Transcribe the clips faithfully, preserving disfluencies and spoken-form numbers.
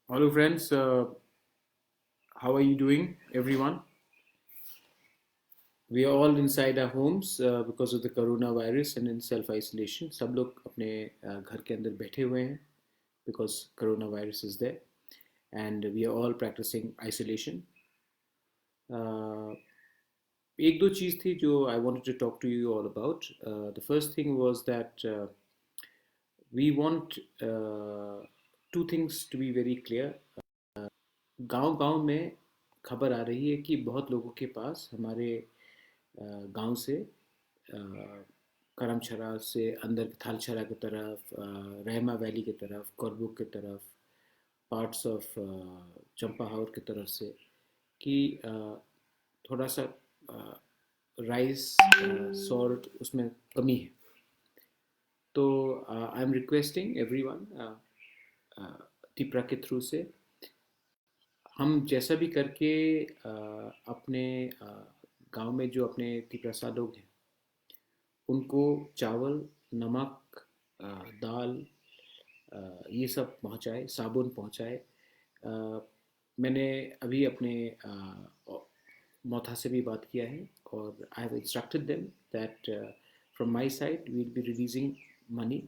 Hello, friends. Uh, how are you doing, everyone? We are all inside our homes uh, because of the coronavirus and in self isolation. सब लोग अपने uh, घर के अंदर बैठे हुए हैं because coronavirus is there, and we are all practicing isolation. Uh, एक दो चीज़ थी जो I wanted to talk to you all about. Uh, the first thing was that uh, we want uh, two things to be very clear. गांव गांव में खबर आ रही है कि बहुत लोगों के पास हमारे गांव से करमछरा से अंदर थालछरा की तरफ, रहमा वैली की तरफ, करबुक की तरफ, पार्ट्स ऑफ चंपाहाउर की तरफ से कि थोड़ा सा राइस, सॉल्ट, उसमें कमी है। तो I am requesting everyone Tipra के थ्रू से हम जैसा भी करके अपने गांव में जो अपने तिपरासा लोग हैं उनको चावल, नमक, दाल, ये सब पहुंचाए, साबुन पहुंचाए। मैंने अभी अपने मोथा से भी बात किया है और I have instructed them that from my side we'll be releasing money.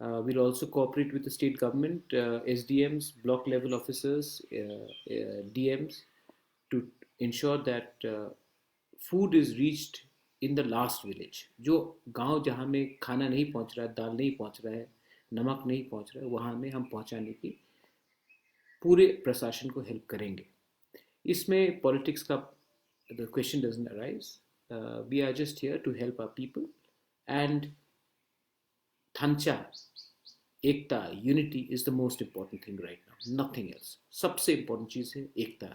We'll also cooperate with the state government, S D Ms, block level officers, D Ms, to ensure that food is reached in the last village. जो गांव जहां में खाना नहीं पहुंच रहा है, दाल नहीं पहुंच रहा है, नमक नहीं पहुंच रहा है, वहां में हम पहुंचाने की पूरे प्रशासन को हेल्प करेंगे। इसमें पॉलिटिक्स का the question doesn't arise. We are just here to help our people and thancha, Ekta, unity is the most important thing right now, nothing else. सबसे इंपॉर्टेंट चीज़ है एकता।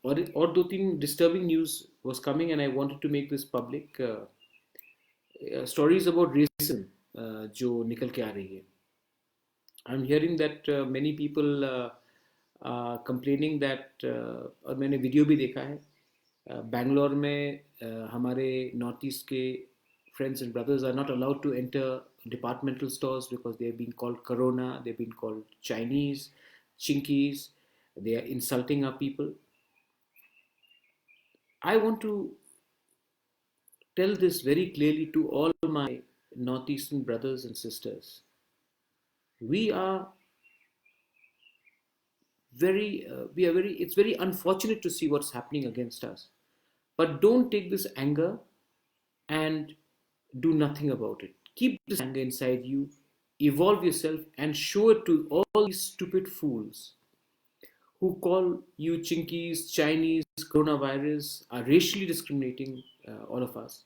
और और दो तीन disturbing news was coming and I wanted to make this public. Stories about racism जो निकल के आ रही है। I'm hearing that many people complaining that, और मैंने वीडियो भी देखा है, बैंगलोर में हमारे नॉर्थ ईस्ट के friends and brothers are not allowed to enter departmental stores because they have been called corona, they've been called Chinese, chinkies, they are insulting our people. I want to tell this very clearly to all my northeastern brothers and sisters. We are very uh, we are very it's very unfortunate to see what's happening against us, but don't take this anger and do nothing about it. Keep this anger inside you, evolve yourself, and show it to all these stupid fools who call you Chinkies, Chinese, coronavirus, are racially discriminating uh, all of us.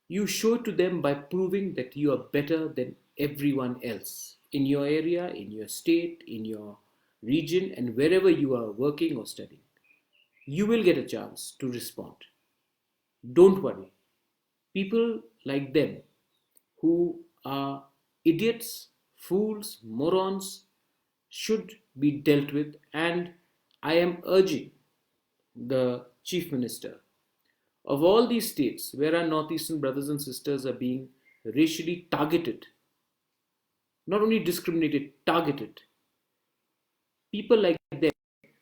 You show to them by proving that you are better than everyone else in your area, in your state, in your region, and wherever you are working or studying. You will get a chance to respond. Don't worry. People like them who are idiots, fools, morons should be dealt with, and I am urging the Chief Minister, of all these states where our northeastern brothers and sisters are being racially targeted, not only discriminated, targeted, people like them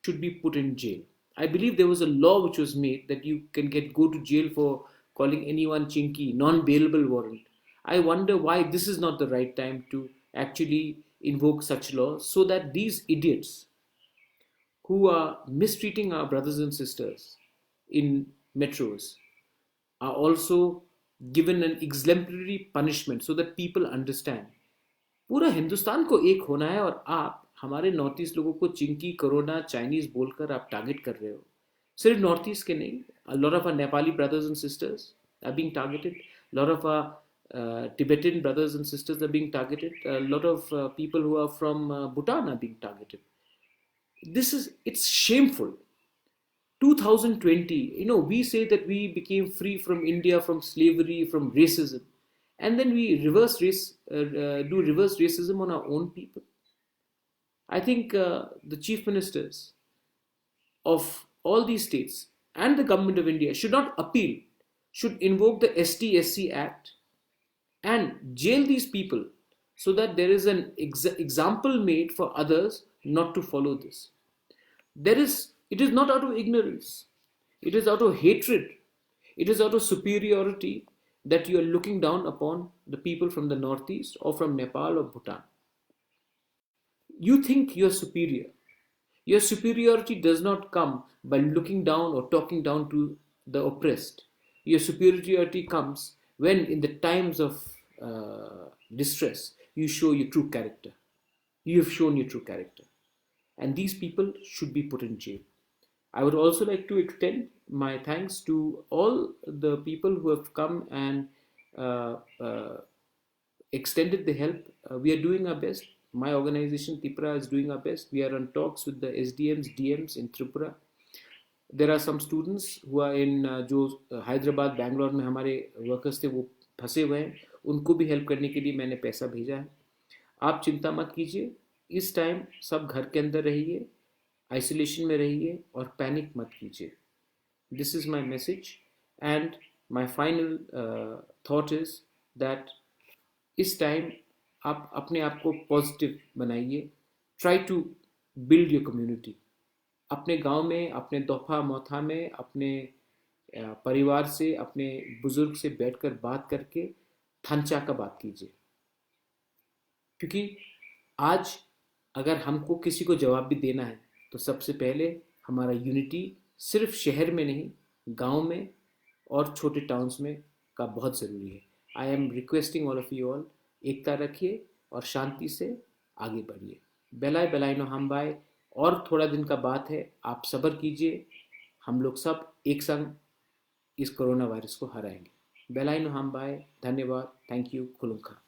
should be put in jail. I believe there was a law which was made that you can get go to jail for calling anyone Chinky, non-bailable warrant. I wonder why this is not the right time to actually invoke such laws so that these idiots who are mistreating our brothers and sisters in metros are also given an exemplary punishment so that people understand. पूरा हिंदुस्तान को एक होना है और आप हमारे north east लोगों को चिंकी, कोरोना, चाइनीज बोलकर आप टारगेट कर रहे हो। सिर्फ नॉर्थ ईस्ट के नहीं, a lot of our Nepali brothers and sisters are being targeted, lot of our uh, Tibetan brothers and sisters are being targeted, a lot of uh, people who are from uh, Bhutan are being targeted. This is, it's shameful. Two thousand twenty, you know, we say that we became free from India, from slavery, from racism, and then we reverse race, uh, uh, do reverse racism on our own people. I think uh, the chief ministers of all these states and the government of India should not appeal, should invoke the S T S C Act and jail these people so that there is an exa- example made for others not to follow this. There is, it is not out of ignorance, it is out of hatred, it is out of superiority that you are looking down upon the people from the Northeast or from Nepal or Bhutan. You think you're superior. Your superiority does not come by looking down or talking down to the oppressed. Your superiority comes when, in the times of uh, distress, you show your true character. You have shown your true character. And these people should be put in jail. I would also like to extend my thanks to all the people who have come and uh, uh, extended the help. Uh, we are doing our best. My organization, Tipra, is doing our best. We are on talks with the S D Ms, D Ms in Tripura. There are some students who are in uh, जो uh, हैदराबाद, बैंगलोर में हमारे वर्कर्स थे, वो फंसे हुए हैं, उनको भी हेल्प करने के लिए मैंने पैसा भेजा है। आप चिंता मत कीजिए, इस टाइम सब घर के अंदर रहिए, आइसोलेशन में रहिए और पैनिक मत कीजिए। This is my message, and my final uh, thought is that इस टाइम आप अपने आप को पॉजिटिव बनाइए। Try to build your community. अपने गांव में, अपने दोफा मोथा में, अपने अ, परिवार से, अपने बुजुर्ग से बैठकर बात करके थांचा का बात कीजिए। क्योंकि आज अगर हमको किसी को जवाब भी देना है, तो सबसे पहले हमारा यूनिटी सिर्फ शहर में नहीं, गांव में और छोटे टाउन्स में का बहुत ज़रूरी है। I am requesting all of you all, एकता रखिए और शांति से आगे बढ़िए। Belai belaino hambai, और थोड़ा दिन का बात है, आप सब्र कीजिए। हम लोग सब एक संग इस कोरोना वायरस को हराएंगे। Belaino hambai, धन्यवाद, thank you, खुलुमखा।